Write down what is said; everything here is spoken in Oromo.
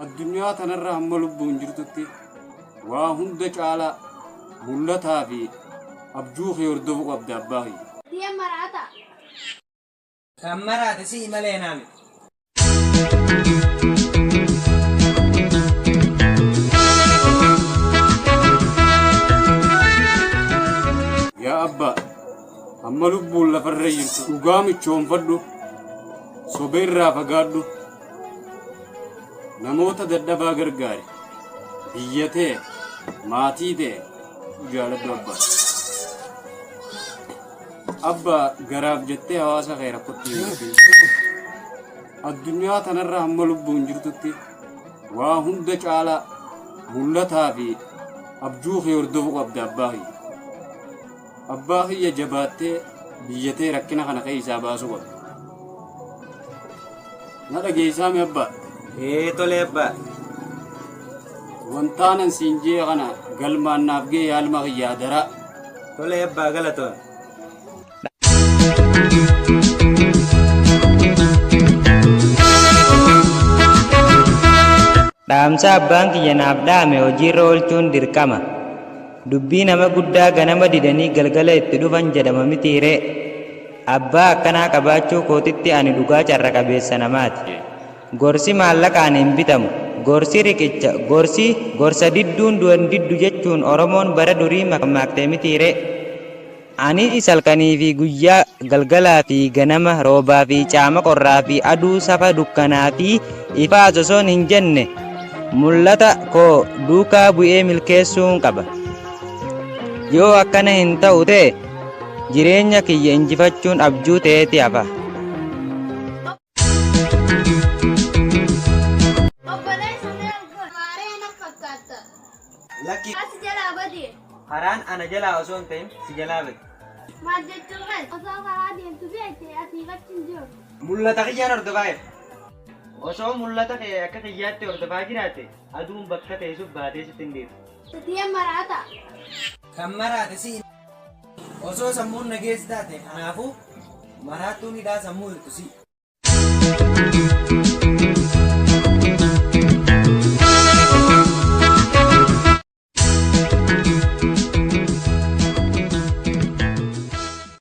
Addunyaa tanarra hamma lubbuun jirtutti waa hunda caalaa mul'ataa fi abjuu kee hordofuu qabda abbaa kiyya. Tiyya maraata. Kan maraate si'i malee anaa miti. Yaa abbaa, hamma lubbuun lafarra jirtu dhugaa michoonfadhu, soba irraa fagaadhu, namoota dadhabaa gargaari, biyya tee, maatii tee jaaladhu abbaa. Abbaa garaaf jettee hawaasa kee rakkotti hin galchin. Addunyaa tanarra hamma lubbuun jirtutti waa hunda caalaa mul'ataa fi abjuu kee hordofuu qabda abbaa kiyya. Abbaa kiyya jabaattee biyya tee rakkina kana keessaa baasuu qabda. Na dhageessaa mi abbaa? Ee tole abbaa. Wantaanan siin jee kana galmaan naaf gee yaalma kiyya adaraa. Tole abbaa galatoon. Dhaamsa abbaan kiyya naaf dhaame hojiirra oolchuun dirqama. Dubbii nama guddaa ganama didanii galgala itti dhufan jedhama mitii ree? Abbaa akkanaa qabaachuu kootitti ani dhugaa carra qabeessa namaati. Gorsi maallaqaan hin bitamu. Gorsi riqicha. Gorsi gorsa didduun du'a hin diddu jechuun Oromoon bara durii makmaakte mitii ree? Anis halkanii fi guyyaa, galgalaa fi ganama, roobaa fi caama, qorraa fi aduu, safa dukkanaa fi ifaas osoon hin jenne mul'ata koo duukaa bu'ee milkeessuun qaba. Yoo akkana hin ta'u ta'e jireenya kiyya injifachuun abjuu ta'eeti hafa. Obboleessa mee ol godhi. Maaree na fakkaatta. Lakki As jalaa bade. karaan ana jalaa osoo hin ta'in si jalaa bade. Maal jechuu kee? Osoo karaa deemtu beekte asii achi hin jiru. Mul'ata kiyyaan hordofaa jira. Osoo mul'ata kee akka kiyyaatti hordofaa jiraatte aduun bakka teessuuf baatee sitti hin deebitu. Tiyya maraata. Kan maraate si osoo sammuun nageessi taate kanaafuu maraattuun hidhaa sammuu hirtu si.